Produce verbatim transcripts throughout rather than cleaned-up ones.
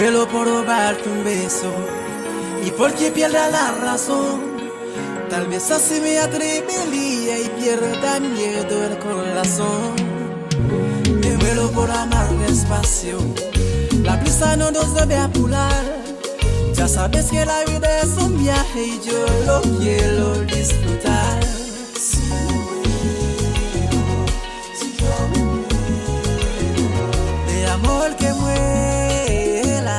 Pero por obrar un beso y porque pierda la razón. Tal vez así me atrevía y pierda miedo el corazón. Me muero por amar despacio. La prisa no nos debe apurar. Ya sabes que la vida es un viaje y yo lo quiero disfrutar. Si yo me muero, si yo me muero de amor que muera,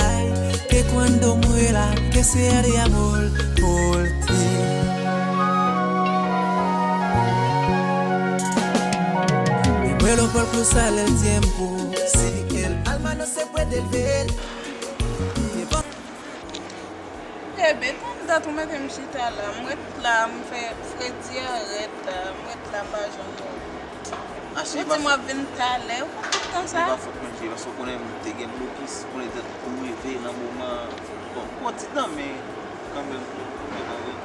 que cuando muera, que sea de amor por ti. Me muero por cruzar el tiempo, si el alma no se puede ver. Bebe, tann dat ou mete m chita la, m ret la, m fè fredi a rèd la, m ret la, m pa janm mouri. Ou di m w ap vin talè, ou konn tout tan sa? E pa fòt mwen, cheri, paske ou konnen m te gen blokis, ou konnen dat pou m rive nan moman, bon, pran ti tan, men kanmenm, kanmenm, kanmenm.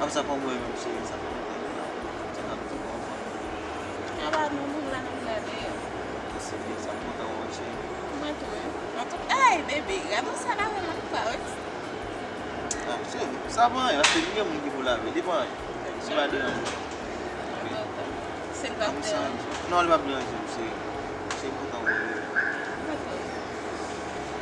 Apre sa, pa mwen menm, cheri, sa fè lontan deja. Sa ka toujou anvan. Aba non, nou la n ap gade yo. Ok, se byen, sa m kontan wè w, cheri. Mwen tou, wi. Antouka, ey, bebe, gade w sal avè m anba, wi. Ah, cheri, sa pa anyen, paske li gen moun ki pou lave, li pa anyen. Li pa deranje. Ok. Se l p ap deranje. Non, li p ap deranje m, cheri. Cheri, m kontan wè w. Mwen tou.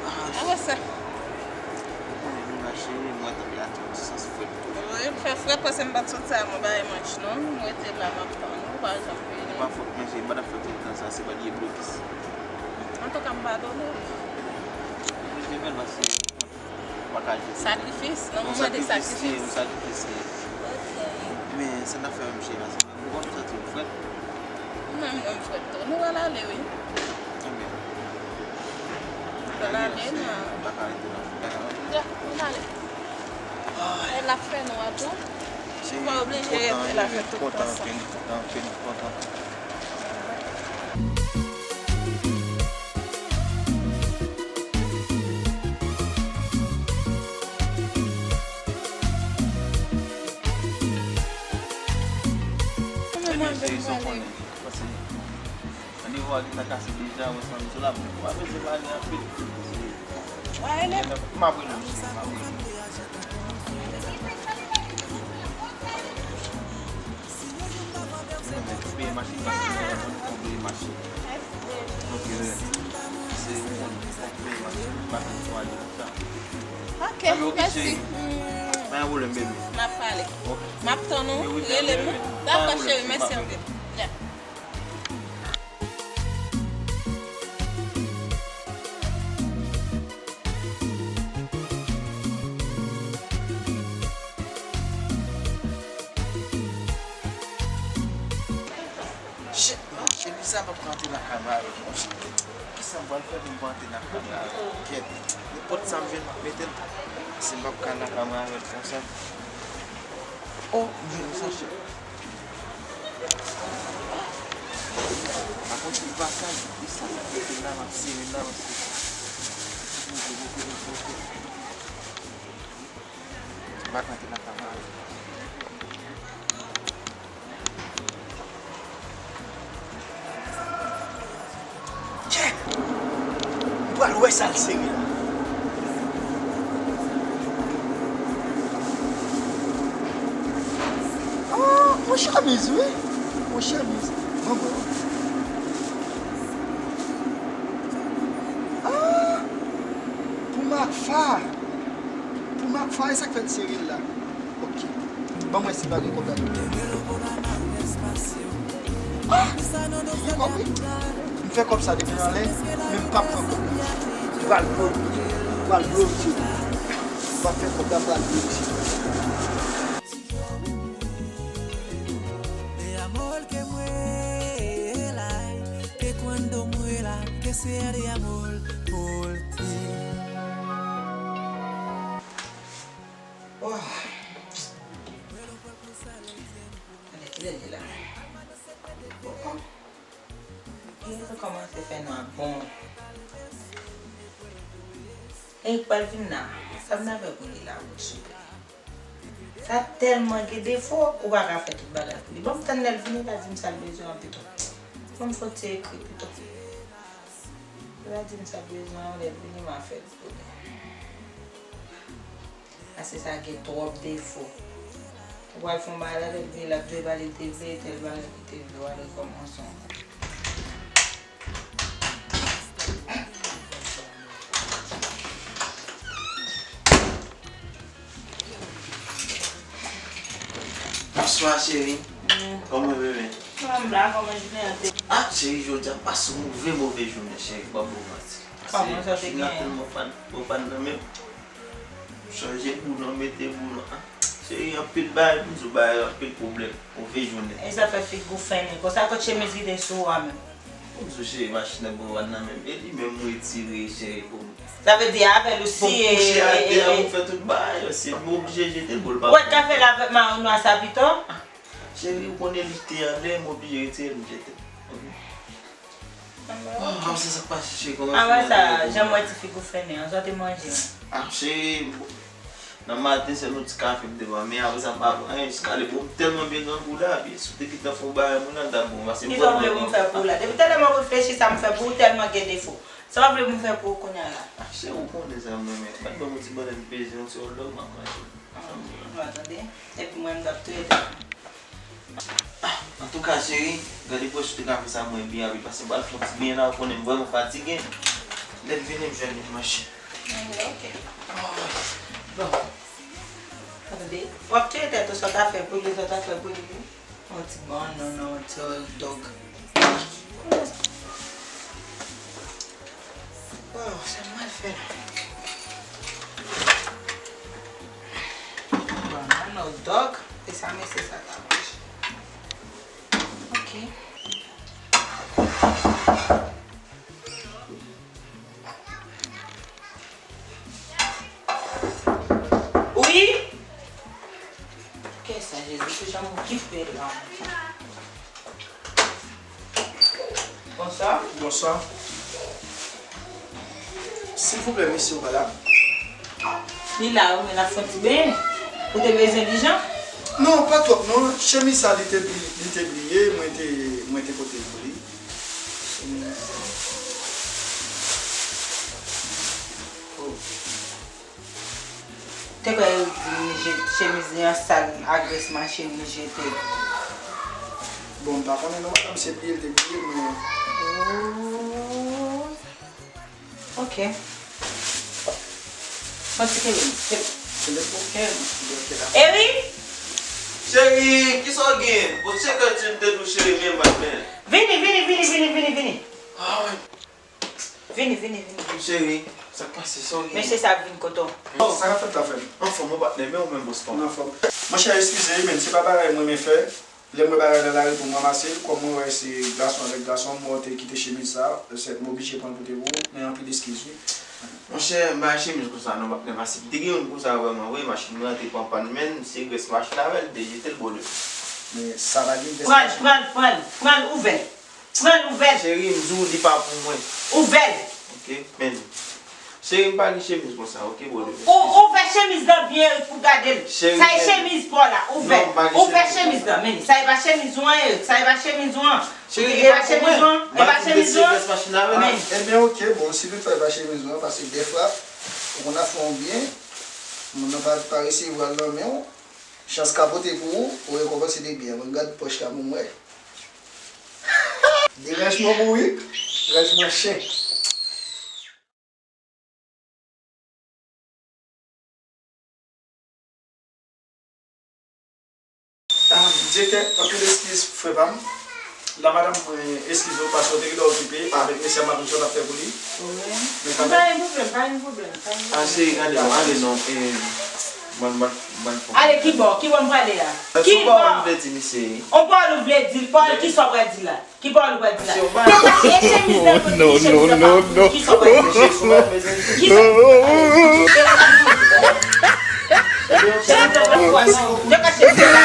Ah, apre sa. Ou konnen nou la, cheri, mwen tanperatir m ti santi frèt tou. Wi, l fè frèt paske m pa t sot sa, mwen bay manch non. M rete la, m ap tann ou, ou pa janm vini. E pa fòt mwen, cheri, m pa t ap fè tout tan sa, se pa li e blokis. Antouka, m padone w. Oblije fè l paske ou pa ka jete. Sakrifis, non, mwen mande sakrifis. Yon sakrifis li ye. Ok. Men sa n ap fè menm, cheri, paske Ou konn ou santi w frèt? Mwen menm, mwen frèt tou. Nou pral ale, wi. Ebyen. Nou pral ale, non. M pa ka rete nan fou la, non. Ya, nou pral ale. Ay. E l ap fè nwa tou. Ou pa oblije rete la fè tout tan sa. Anpil, anpil, anpil. Ebyen, cheri, sa w konnen. Pase, nan nivo a gentan kase deja, wè sa m di w la, m pa bezwen pale anpil. M ap rele w, cheri, m ap rele w. Mwen menm, m peye machin, paske mwen menm, mwen peye machin. Ok, se ou konn, m peye machin, m pa konn swa li konsa. Ok, mèsi. Pa gen pwoblèm, baby. N ap pale. Ok. M ap tann ou, rele m. Dakò, cheri, mèsi anpil. Yeah. Shit, man, epi sa m ap rantre nan kay mwen avèk mwen. Kisa m pral fè pou m pa antre nan kay mwen avèk kèt? Nenpòt sa m jwenn, m ap mete l. Si m p ap ka nan kay mwen avèk konsa. Oh, m jwenn yon sachè. Pa konn si l pa ka, li sa l ap mete la, m ap sere la, paske m pa ka antre nan kay mwen avèk. Kèt! M pral wè sa l sere la. Ah, yon chemiz, wi. Yon chemiz. Bon, bon. Ah! Pou Makfa. Pou Makfa, e sa k fè l sere l la. Ok. Ban m wè si m pa gen kòb la tou. Ah! Gen kòb, wi. M fè kòb sa depi anlè, men m p ap pran kòb la. M pral bloke. M pral bloke. M p ap fè kòb la, m pral bloke. De amor que muera, que cuando muera, que sea de amor por ti. Oh. Alè, kilè l ye la? Oh, oh. Li kòmanse fè nwa bon. Eric pral vin la. Sa m nan fè pou li la, wout souple. Sa tèlman gen defo, ou pa ka fè tout bagay pou li. Ban m tann lè l vini, l a di m sa l bezwen an pito. Ban m fè yon ti ekri pito. Li pa di m sa bezwen an, lè l vini, m a fè l pou li. Paske sa gen twòp defo. Ou pral fè yon bagay la, lè l vini, l ap dwe pale de vle, tèl bagay ki te vle, w al rekòmanse ankò. Bonswa, cheri. Kòman w ye, bebe? Kòman w la, kòman jounen an te? Ah, cheri, jodi a m pase yon move, move jounen, cheri, m p ap ba w manti. Kòman sa te genyen? Jounen an tèlman fad, mwen pa nan menm. Chanje boulon, mete boulon. Ah, cheri, anpil bagay pou m di w, bagay, anpil pwoblèm. Move jounen. E sa fè figi w fennen konsa, kot chemiz ki te sou ou a menm? Pou m di w, cheri, machin nan pran nan menm. E li menm m retire, cheri, pou m. Sa vle di avè l ou siye. Pou m kouche atè a, pou m fè tout bagay yo, se m oblije jete l, bon, l pa. Ou pa t ka fè l avèk mayo nwa sa pito? Cheri, ou konnen li te anlè, m oblije retire l, m jete l. Oke. Ah, se sa k pase, cheri, kòman jounen an te ye pou ou? Apre sa, jan m wè ti figi w fennen an, sa w te manje? Ah, cheri, nan maten, sèl yon ti kafe m te pran, men apre sa, m pa pran anyen jiska lè. Bon, m tèlman byen grangou la, byen, si w te gentan fè yon bagay, moun nan t ap bon, paske m vrèman kontan. Kisa w vle pou m fè pou ou la? Depi talè m ap reflechi sa m fè pou ou, tèlman gen defo. Sa w vle pou m fè pou ou kounye a la? Ah, cheri, ou konnen sa m renmen. Bat ban m yon ti bannann peze, yon ti hotdog, m ap manje. Ah, m va tande. Epi mwen, m t ap touye tèt mwen. Ah, antouka, cheri, gade pwòch ou te ka fè sa mwen byen anpil, paske m pral fè yon ti benyen la, ou konnen m vrèman fatige. Lè m vini, m jwenn li, manchè. Ok. Bon. Tande, w ap touye tèt ou, sa w ta fè pou li, sa w ta fè pou li, wi. Yon ti bannann, yon ti hotdog. Oh, sa m pral fè la? Bannann, hotdog, e sa mesye sa ta manje. Ok. Wi. Kisa, Jezi, se jan m okipe la. Bonswa. Bonswa. Silvouplè, mesye yo pa la? Li la, wi, men l ap fè yon ti benyen. Ou te bezwen dijan? Non, pa twòp, non. Chemiz sa, li te bli-, li te bliye, mwen te, mwen te pote l pou li. Oh. Te kwè yo di m je-, chemiz li an sal, a grès machin li jete. Bon, m pa konnen non, madanm, se bliye l te bliye, men. Oh. Ok. Bon, se kenbe m. Kenbe. Kenbe m. Kenbe m. Kenbe m. Eric! Cheri, kisa w gen? Bon, se kè ti m te dou cheri, men m pa men. Vini, vini, vini, vini, vini, vini. Ah, wi. Vini, vini, vini, vini. Cheri, sa k pase? Sa w gen? Mesye sa ap vin kote w. Oh, sa k ap fèt la, frè m? Anfòm, mon patnè, men ou menm, bòs pa m? Anfòm. Monchè, eskize wi, men se pa bagay mwen renmen fè. Lè m wè bagay nan lari pou m ranmase l, kòm mwen wè se gason avèk gason, m wè w te kite chemiz sa, se m oblije pran l pote pou ou, men anpil eskiz wi. Monchè, m pa gen chemiz konsa non, patnè, paske m te gen youn konsa vrèman vre, machin mwen an te pran pàn, men se grès machin avè l, m te jete l bò de. Men sa pa gen grès machin. Pran l, pran l, pran l, pran l, ouvè l. Pran l, ouvè l. Cheri, m di w, li pa pou mwen. Ouvè l. Ok, men. Cheri, m pa gen chemiz konsa, ok, bro. Ou, ouvè chemiz lan byen, Eric, pou gade l. Sa e chemiz pa w la, ouvè l. Ouvè chemiz lan, men li. Sa e pa chemiz ou an, Eric. Sa e pa chemiz ou an. Cheri, li pa pou mwen. E pa chemiz ou an. Men. Ebyen, ok, bon, si toutfwa e pa chemiz ou an, paske dèfwa, ou konn ap fè yon byen, moun nan pa, pa resevwa l nan men w, chans ka pote pou ou, ou rekonpanse de byen. Mwen gad pòch la pou mwen. Deranjman bourik, ranjman chen. Ah, direktè, anpil eskiz, frè pa m. La madanm mwen, eskize w, paske w te gentan okipe avèk mesye a, m pa konn sa w t ap fè pou li. Wi. Men kanmenm. Pa gen pwoblèm, pa gen pwoblèm, pa gen pwoblèm. Ah, cheri, gade non, ale non, eh, mwen, mwen, mwen fò. Ale, ki bò? Ki bò m prale a? Ki bò? Yon pawòl ou vle di misye? Yon pawòl ou vle di l? Pawòl, kisa w pral di la? Ki pawòl ou pral di la? E chemiz la pou li, chemiz la pa pou li, kisa w pral di? Kisa w pral di? Chemiz la pa pou ou, non. Yo ka chemiz la.